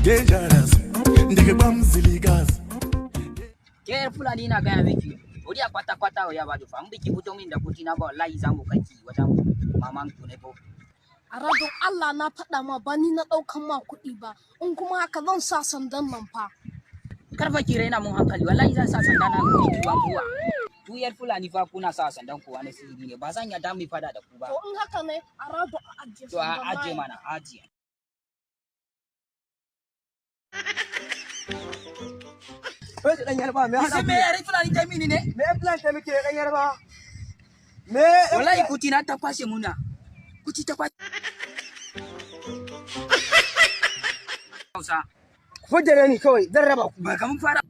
Dangerous. Ndike kwamzilikazi. Ke yar Fulani, na gaya miki, wuri a kwata kwata ya ba dufa, in biki fito min da kuti na ba, wallahi za mu kai ki wajen maman ku ne ko. A radon Allah, na faɗa ma ba ni na ɗaukan ma kuɗi ba, in kuma haka zan sa sandan nan fa. Karfa ki raina mun hankali, wallahi zan sa sanda na miki tuwon buwa. Ku yar Fulani fa kuna sa sandan ku wani sirri ne, ba zan yarda mu fada da ku ba. To, in haka ne, a rado a ajiye To, a sandan aje na. mana, aje. Wai dan yarba me hada? Sai me yar Fulani ta mini ne? Me plan ta muke, dan yarba? Me? Wallahi kuti na ta kwashe muna. Kuti ta kwashe. Hausa. Ku fudda ni kawai zan raba ku. Ba ka mun fara.